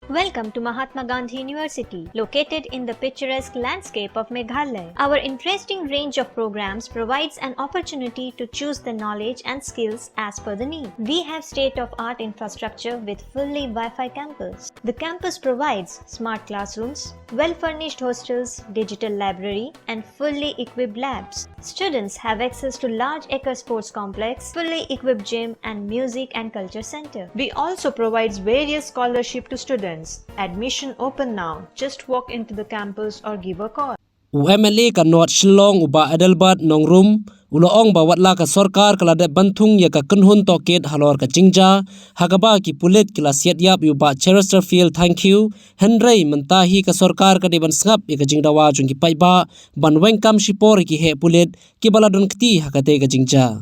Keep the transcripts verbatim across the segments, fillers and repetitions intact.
Welcome to Mahatma Gandhi University, located in the picturesque landscape of Meghalaya. Our interesting range of programs provides an opportunity to choose the knowledge and skills as per the need. We have state-of-art infrastructure with fully Wi-Fi campus. The campus provides smart classrooms, well-furnished hostels, digital library, and fully equipped labs. Students have access to large acre sports complex, fully equipped gym, and music and culture center. We also provides various scholarship to students. Admission open now. Just walk into the campus or give a call. U M L A ka North Shillong u Bah Adelbert Nongrum u la ong ba wat la ka sorkar ka la dep ban thung ïa ka kynhun tohkit halor ka jingjia ha kaba ki pulit ki la siat ïap ïa u Bah Chesterfield Thangkhiew, hynrei mynta hi ka sorkar ka dei ban sngap ïa ka jingdawa jong ki paidbah ban weng kam shipor ïa ki heh pulit kiba la don kti ha katei ka jingjia.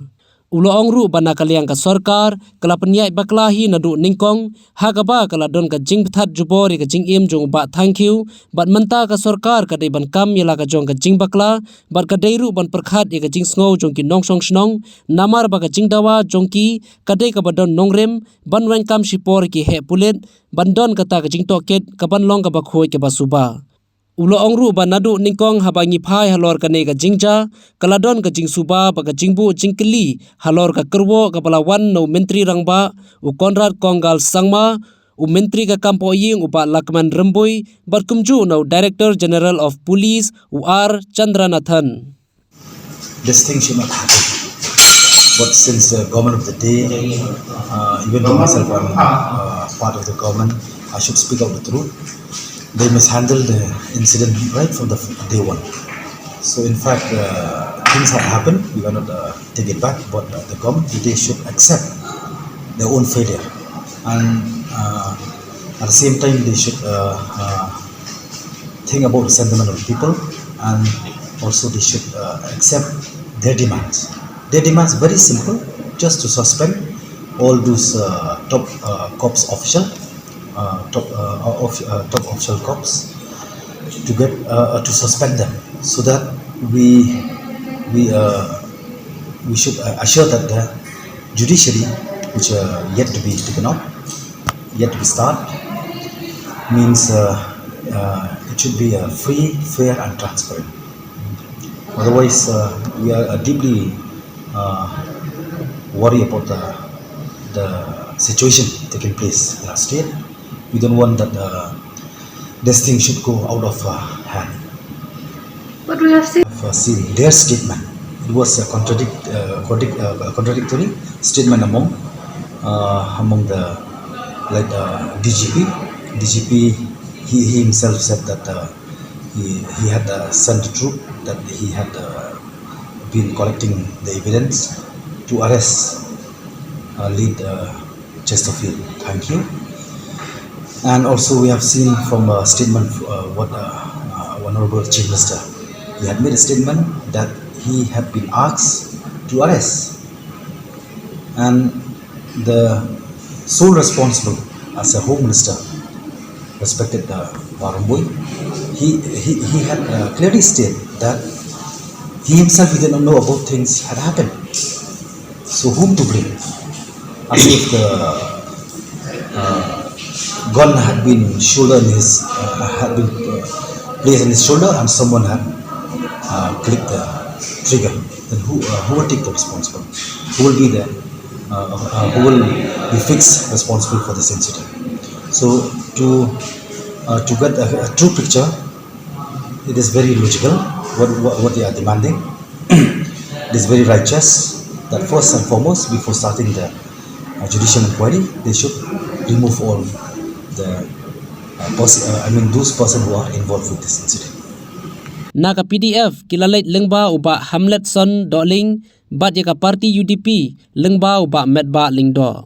U la ong ruh ba na ka liang ka sorkar ka la pynïaid bakla hi naduh nyngkong ha kaba ka la don ka jingbthah jubor ïa ka jingim jong u Bah Thangkhiew, bad mynta ka sorkar ka dei ban kam ïa la ka jong ka jingbakla bad ka dei ruh ban pyrkhat ïa ka jingsngew jong ki nongshong shnong, namar ba ka jingdawa jong ki ka dei kaba don nongrim ban weng kam shipor ïa ki heh pulit ban don kata ka jingtohkit kaban long kaba khuid kaba suba. U la ong ruh ba naduh nyngkong haba ngi phai halor kane ka jingjia ka la don ka jingsuba bad ka jingbuh jingkylli halor ka kyrwoh kaba la wan na u Myntri Rangbah u Conrad Kongkal Sangma, u Myntri ka kam Pohïing u Bah Lahkmen Rymbui bad kumjuh na u Director General of Police u R Chandranathan. This thing should not happen. But since the government of the day, uh, even though myself I'm uh, part of the government, I should speak out the truth. They mishandled the incident right from the f- day one. So in fact, uh, things have happened. We cannot uh, take it back. But uh, the government of the day should accept their own failure, and uh, at the same time, they should uh, uh, think about the sentiment of the people, and also they should uh, accept their demands. Their demands very simple, just to suspend all those uh, top uh, cops official, uh, top uh, of, uh, top official cops, to get uh, uh, to suspend them, so that we we uh, we should uh, assure that the judiciary, which are yet to be taken up, yet to be started, means uh, uh, it should be uh, free, fair, and transparent. Otherwise, uh, we are uh, deeply uh, worried about the, the situation taking place in our state. We don't want that uh, this thing should go out of uh, hand. But we have seen, I've uh, seen their statement. It was a contradict, uh, contradict, uh, contradictory statement among uh, among the like uh, D G P. D G P he, he himself said that uh, he he had uh, sent the troop, that he had uh, been collecting the evidence to arrest uh, lead uh, Chesterfield. Thank you. And also, we have seen from a statement uh, what uh, uh, Honorable Chief Minister, he had made a statement that he had been asked to arrest, and the sole responsible as a Home Minister, respected uh, Bah Rymbui, he, he, he had uh, clearly stated that he himself he did not know about things had happened. So whom to blame? As if the uh, gun had been shoulder in his uh, had been uh, placed on his shoulder and someone had uh, clicked the trigger. Then who uh, who will take the responsible? Who will be the uh, uh, who will be fixed responsible for this incident? So to uh, to get a, a true picture, it is very logical what, what, what they are demanding. It is very righteous that first and foremost, before starting the uh, judicial inquiry, they should remove all the uh, pers- uh, I mean those person who are involved with this incident. Na ka P D F ki la leit lyngba u Bah Hamletson Dohling bad ïa ka party U D P lyngba u Bah Metbah Lyngdoh.